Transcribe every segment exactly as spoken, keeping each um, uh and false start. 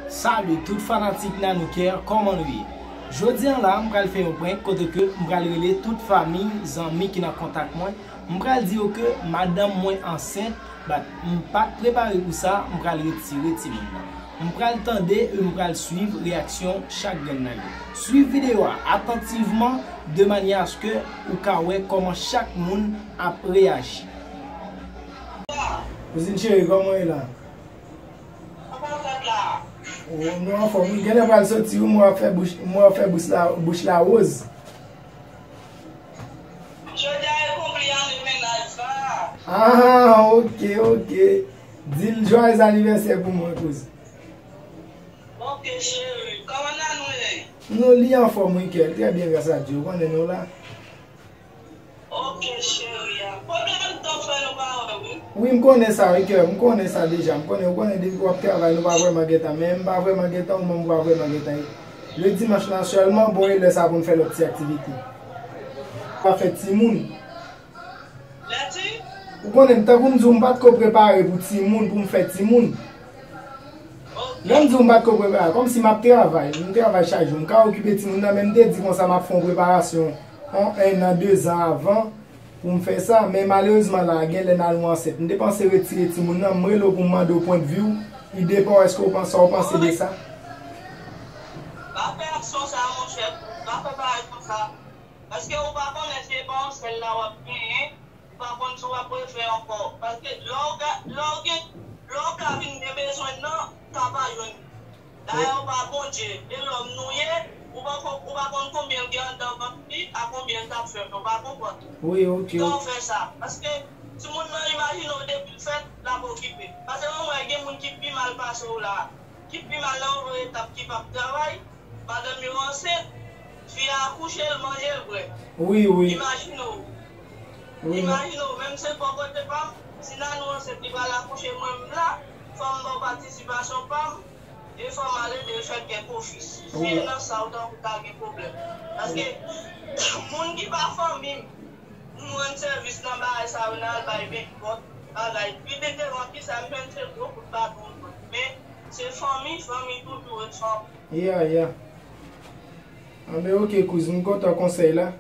Salut tout fanatik Nanou Care, kòman nou ye? Jodi a la, m pral fè yon prank kote ke m pral rele tout fanmi, zanmi ki nan kontak mwen. M pral di yo ke madanm mwen ansent, but m pa t prepare pou sa, m pral retire timoun nan. M pral tande e m pral swiv reyaksyon chak grenn nan yo. Swiv videyo a atantivman de manyè aske ou ka wè kòman chak moun ap reyaji. Kouzin cheri, kòman w ye la? Oh, nou anfòm wi. Genlè pral soti wi, m wè w ap fè bouch, m wè w ap fè bouch la, bouch la woz. Jodi a e konpliman de mennaj la. Ah, ok, ok. Di l joyeux anniversaire pou mwen, kouz. Ok, cheri. Kòman Nanou ye? Nou li anfòm wi, kè. Trè byen, gras a Dye. Ou konnen nou la. Ok, cheri a. Pwoblèm tan fè nou pa wè, wi. Wi, m konnen sa, wi, kè. M konnen sa deja. M konnen, ou konnen depi w ap travay, nou pa vrèman gentan. Men m pa vrèman gentan, ou menm ou pa vrèman gentan. Le dimanch la sèlman, bon, e lè sa pou n fè lòt ti aktivite. Pa fè timoun. Lè ti? Ou konnen, tankou m di w, m pa t ko prepare pou timoun, pou m fè timoun. Lè m di w m pa t ko prepare, kòmsi m ap travay, m travay chak jou, m ka okipe timoun nan, men m te di konsa m ap fè yon preparasyon, yon en an, de zan avan pou m fè sa, men malerezman la, genlè Nanou ansent. M te panse retire timoun nan, m rele w pou m mande w pwendvi w, ide pa w, èske w panse, sa w panse de sa? Pa fè aksyon sa, monchè, pa fè bagay konsa. Paske ou pa konnen se pa yon sèl la w ap genyen, ou pa konn si w ap refè ankò. Paske lè w ga-, lè w gen, lè w ka vin gen bezwen nan, ka pa jwenn. Dayè, ou pa Bondye, e lòm nou ye, ou pa ko-, ou pa konn konbyen l gen anndan vant li, a konbyen l t ap fè, ou pa konprann. Wi, ok. Kijan w fè sa? Paske timoun nan, imajine w depi l fèt, l ap okipe. Paske mwen wè gen moun ki pi mal pase w la, ki pi mal nan yon etap ki p ap travay, madanm yo ansent, fi a akouche, l manje, l bwè. Wi, wi. Imajine w. Wi, non. Imajine w, menm se bò kote pa m, si Nanou ansent, li pral akouche, mwen m la, fò m ba w patisipasyon pa m, e fò m al ede l fè kèk ofis. Si e nan sa, ou tankou ta gen pwoblèm. Paske, moun ki pa fanmi m, m rann sèvis nan bagay sa yo, nan al bay men kòt, bagay. Pi devan ki sa, m jwenn se gwo kout baton, men se fanmi, fanmi toujou ret fanmi. Yeah, yeah. Anben, ok, kouz, m kontan konsèy la.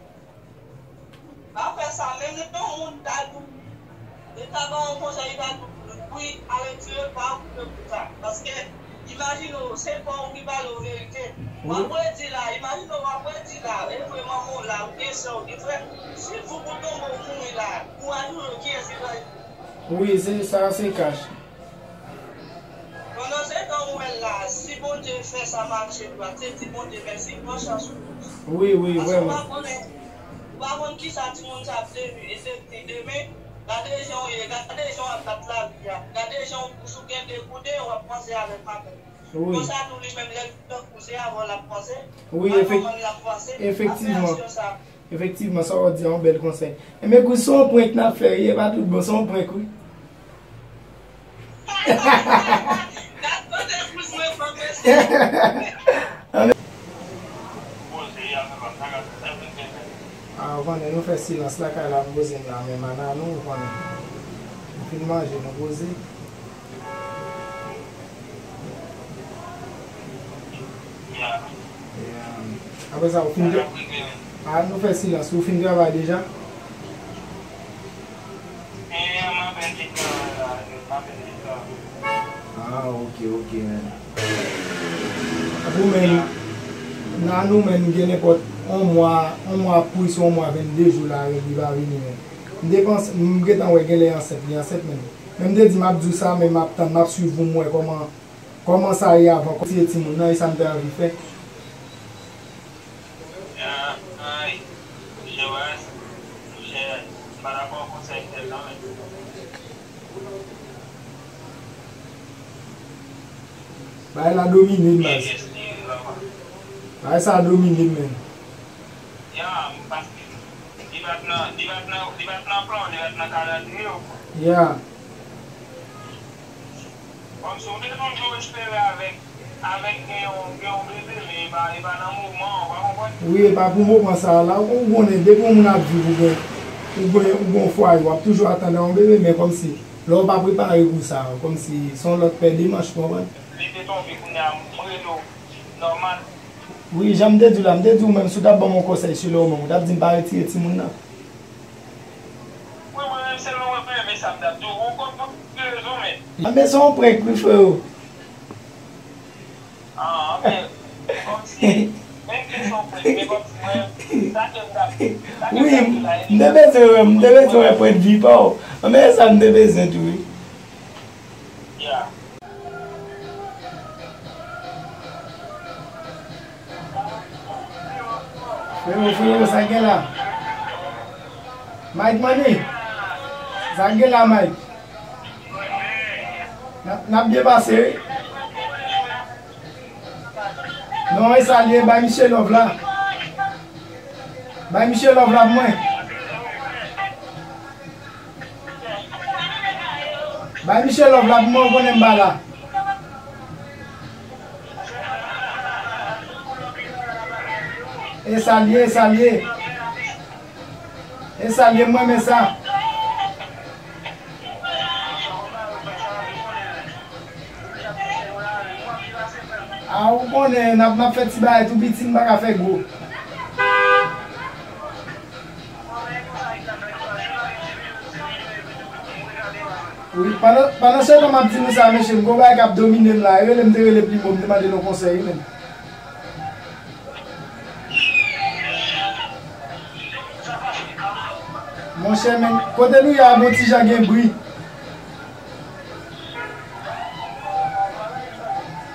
Pa fè sa, menm lè yon moun ta di w, li ta ba w yon konsèy, li ta di w, wi, al retire pa w, koupe pou sa. Paske, imajine w, se pa w ki pale w verite. W ap redi la, imajine w ap redi la, e vre manman w la, ou gen sè, ou gen frè. Si jou pou tonbe, ou mouri la, kouraj ou yo, kiyès ki pral Wi, se sa, se kach. Pandan se tan ou wè l la, si Bondye fè sa mache pou w, se di Bondye mèsi, pran chans ou. Wi, wi, vrèman. Paske ou pa konnen, ou pa konn kisa timoun sa ap devni, devni demen. Gade jan w ye, gade jan w ap bat lavi a, gade jan w bouch ou gen degoude, w ap panse avèk madanm. Wi. Konsa tou li menm lè l tankou se avè w l ap panse, wi, pa efek-, manman l l ap panse, ap fè aksyon sa. Efektivman, sa w di a yon bèl konsèy. Enben, kouz, se yon prank n ap fè, wi, e pa tout bon, se yon prank, wi. Ah, ou konnen, nou fè silans lakay la, m poze m la, men mana nou, ou konnen. Nou fin manje, nou poze. Yeah. Apre sa, ou fin tra-, ah, nou fè silans. Ou fin travay deja? Ah, ok, ok, man. Apre ou menm, Nanou menm gen nenpòt yon mwa, yon mwa plis, yon mwa vennde jou la, li pa vini, men. M te panse, m gentan wè genlè ansent, li ansent menm. Men m te di m ap di w sa, men m ap tann, m ap swiv pou m wè kòman, kòman sa ye avan, kòman ti timoun nan, e sa m te anvi fè. Ay, monchè, monchè, m pa dakò konsèy m fè non, men. Bagay la domine m, baz. Bagay sa domine m, men. Ya, paske li pa t nan, li pa t nan, li pa t nan plan, li pa t nan kalandriye w. Ya. Kòmsi w te toujou espere avèk, avèk gen yon, gen yon bebe, men e pa, e pa nan moman an, w pa konprann? Wi, e pa pou moman sa a la. Ou konnen, depi yon moun ap viv, ou gen, ou gen, ou gen yon fwaye, w ap toujou atann yon bebe, men kòmsi, lè w pa prepare pou sa, kòmsi, se yon lòt pè de manch, ou konprann? Li te Tonbe kounye a, m rele w nòmal. Wi, jan m te di w la, m te di w menm, si w t ap ban m yon konsèy sou lè w menm, ou t ap di m pa retire timoun nan. Wi, mwen menm, se lè w renmen sa m t ap di w, ou konn pou ki rezon, men. A, men se yon prank, wi, freo. Ah, men, kòmsi, menm ke se yon prank, men kòmsi mwen, sa ke m t ap, sa ke m t ap di la, e. Wi, m te bezwen wè, m te bezwen wè pwennvi pa w. A, men sa m te bezwen tou, wi. Yeah. Frero, frero, sa k gen la? Mike Money, sa k gen la, Mike? N ap, n ap byen pase, wi. Non, e sa l ye, bay misye love la. Bay misye love la pou mwen. Bay misye love la pou mwen, ou konnen m pa la. E sa l ye, e sa l ye. E sa l ye, m renmen sa. A, ou konnen, n ap, n ap fè ti bagay tou piti, n pa ka fè gwo. Wi, pandan, pandan se tan m ap di nou sa, mesye, m gon bagay k ap domine m la. E rele m te rele Plimo, m te mande l yon konsèy, wi, menm. Monchè, men, kote nou ye a gon ti jan gen bri.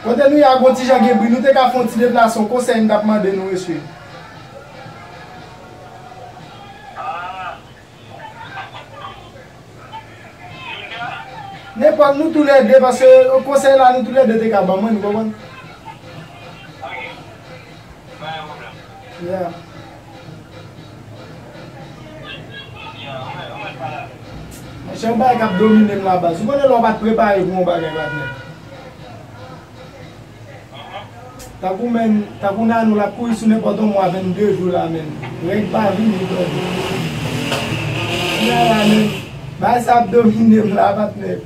Kote nou ye a gon ti jan gen bri. Nou te ka fè yon ti deplase, yon konsèy m t ap mande nou, mesye. Nenpòt, nou toulède, paske konsèy la, nou toulède te ka ban mwen, nou konprann? Yeah. Monchè, yon bagay k ap domine m la, baz. Ou konnen lè w pa t prepare pou yon bagay, patnè. Tankou, menn, tankou Nanou, l ap kouri sou nenpòt yon mwa, vennde jou la, menn. Règ pa vini, brother. Kounye a la, menn, bagay sa ap domine m la, patnè.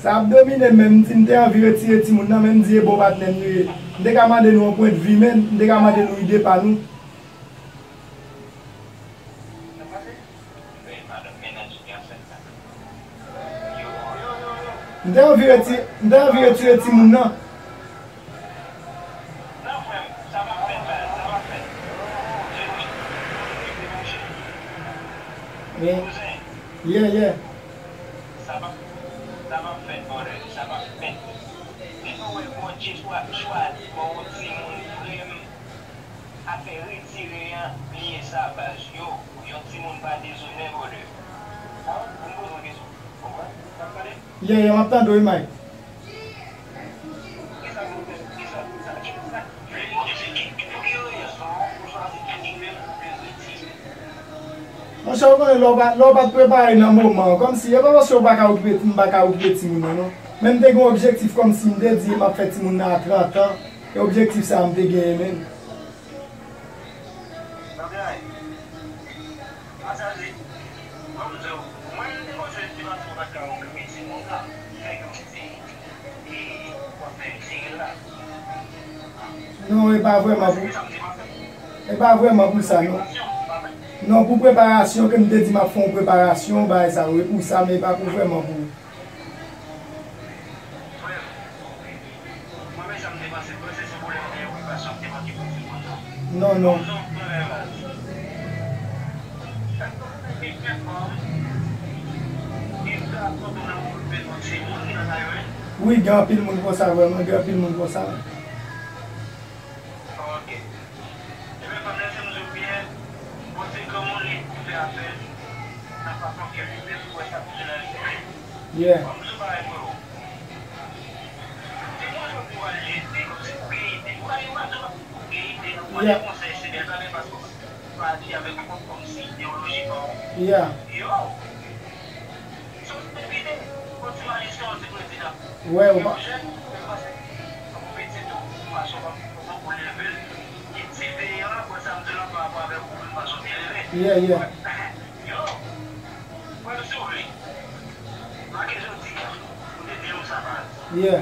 Sa ap domine m, menn. M di m te anvi retire timoun nan, men m di e bon patnè m nou ye. M te ka mande nou yon pwennvi, menn. M te ka mande nou ide pa nou. M te anvi reti-, m te anvi retire timoun nan. Men, yeah, yeah. Afè retire an, bliye sa, baz. Yo, yon timoun pa dezonè, brother. Sa w, ou m poze w kesyon. Konprann? Sa m pale? Yeah, yeah, m ap tande w, wi, Mike. Kisa pou fè? Kisa? Kisa? Kisa? Pou ki rezon ou chwazi timoun nan pou retire? Monchè, ou konnen, lè w pa, lè w pa t prepare nan moman an, kòmsi, e pa paske w pa ka okipe, m pa ka okipe timoun nan, non. Men m te gen yon objektif, kòmsi m te di m ap fè timoun nan a trant an, e objektif sa a m te genyen, menn. Non, e pa vrèman pou, e pa vrèman pou sa, non. Non, pou preparasyon, ke m te di m ap fè yon preparasyon, bagay sa yo, e pou sa, men e pa pou vrèman pou. Non, non. Wi, gen anpil moun konsa, vrèman, gen anpil moun konsa. Yeah. Yeah. Yeah. Wè, ou pa. Yeah, yeah. Yeah.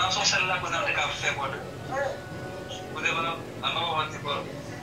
Nan son sèl la pou nan te ka fè kòd. Kote mwen, an mwen mwen di bon.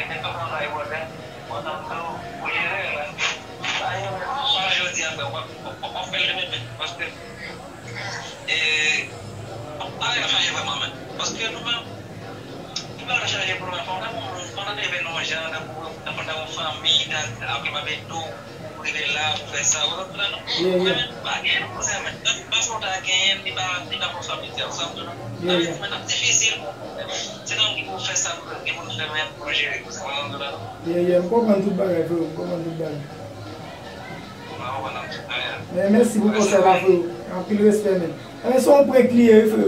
Bagay, men tonton sa e pwoblèm. Mwen tann tou, pou jere la. Sa e, pa jodi a, frè, w ap, w ap, w ap fè l demen, men, paske, e, bagay ap chanje vrèman, men. Paske nou menm, nou pa chanje pou nou, fò nou ta moun, fò nou ta leve nou jan, tankou, tankou nou ta yon fanmi, ta, apre m ap ede w, pou rive la, pou fè sa, ou konprann non? Yeah, yeah. Men, pa gen, men, menm si w ta genyen, li pa, li pa konsa, mete ansanm tou non. Yeah, yeah. Sa vle di, men, ap difisil pou, se nan ki pou fè sa, pou gen pou fè, men, pou jere, pou sa, w konprann non? Yeah, yeah, m konprann tout bagay, frè, m konprann tout bagay. Men mèsi pou konsèy la, frè. Anpil respè, men. Men se yon prank li ye, frè.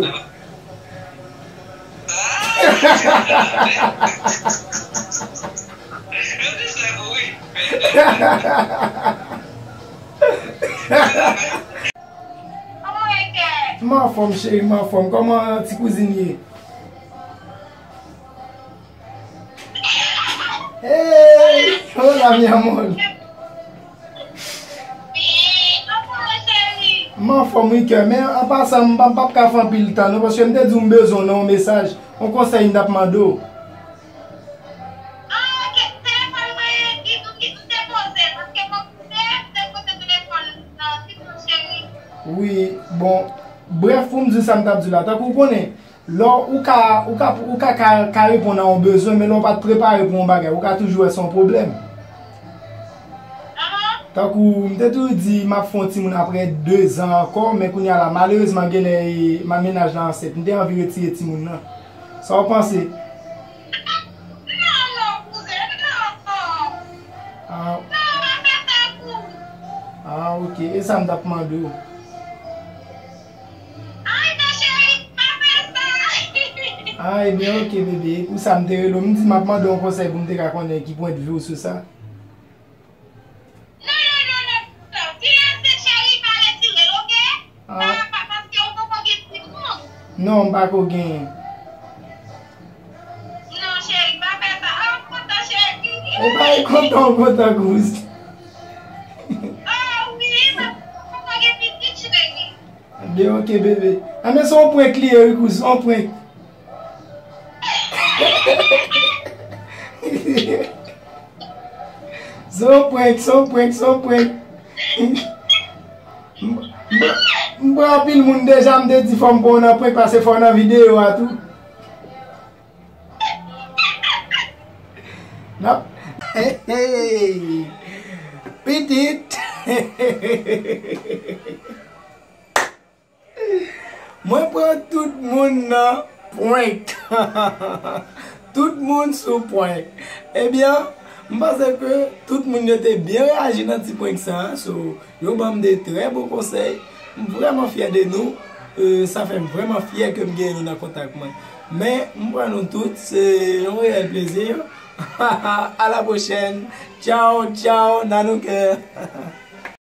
M anfòm, cheri, m anfòm. Kòman ti kouzin ye? Hey! Hola, mi amor. M anfòm, wi, kè. Men, an pasan, m pa, m p ap ka fè anpil tan, non, paske m te di w m bezwen w nan yon mesaj. Yon konsèy m t ap mande w. Wi, bon, brèf, pou m di sa m t ap di w la. Tankou w konnen, lè w ka, ou ka, ou ka, ka, ka reponn a yon bezwen, men lè w pa t prepare pou yon bagay, ou ka toujou wè se yon pwoblèm. Tankou, m te toujou di m ap fè yon timoun apre de zan ankò, men kounye a la, malerezman, genlè, e, ma mennaj la ansent. M te anvi retire timoun nan. Sa w panse? Non, non, kouzen, non. Ah. Non, pa fè sa pou. Ah, ok. E sa m t ap mande w. Ay, non, cheri, pa fè sa. Ah, ebyen, ok, bebe. E pou sa m te rele w. M di m ap mande w yon konsèy pou m te ka konnen ki pwendvi w sou sa. Non, non, non, non, non. Silans, cheri, pa retire l, ok? Ah. Pa, pa, paske ou poko gen pitit, non. Non, m pa ko genyen. Non, cheri, pa fè sa. Ah, m kontan, cheri. E pa e kontan, ou kontan, kouz. Ah, wi, paske ou poko gen pitit, cheri. Ebyen, ok, bebe. Anben, se yon prank li ye, wi, kouz, se yon prank. Se yon prank, se yon prank, se yon prank. M, m, m pran anpil moun deja, m te di fò m pran w nan prank, paske fò w nan videyo a tou. N ap, hey, hey, pitit. Mwen pran tout moun nan prank. Tout moun sou prank. Ebyen, m panse ke tout moun yo te byen reyaji nan ti prank sa a. So, yo ban m de trè bon konsèy. M vrèman fyè de nou. E, sa fè m vrèman fyè ke m genyen nou nan kontak mwen. Men, m pran nou tout. Se yon reyèl plezi. À la prochaine. Tchaw, tchaw, nan nou kè.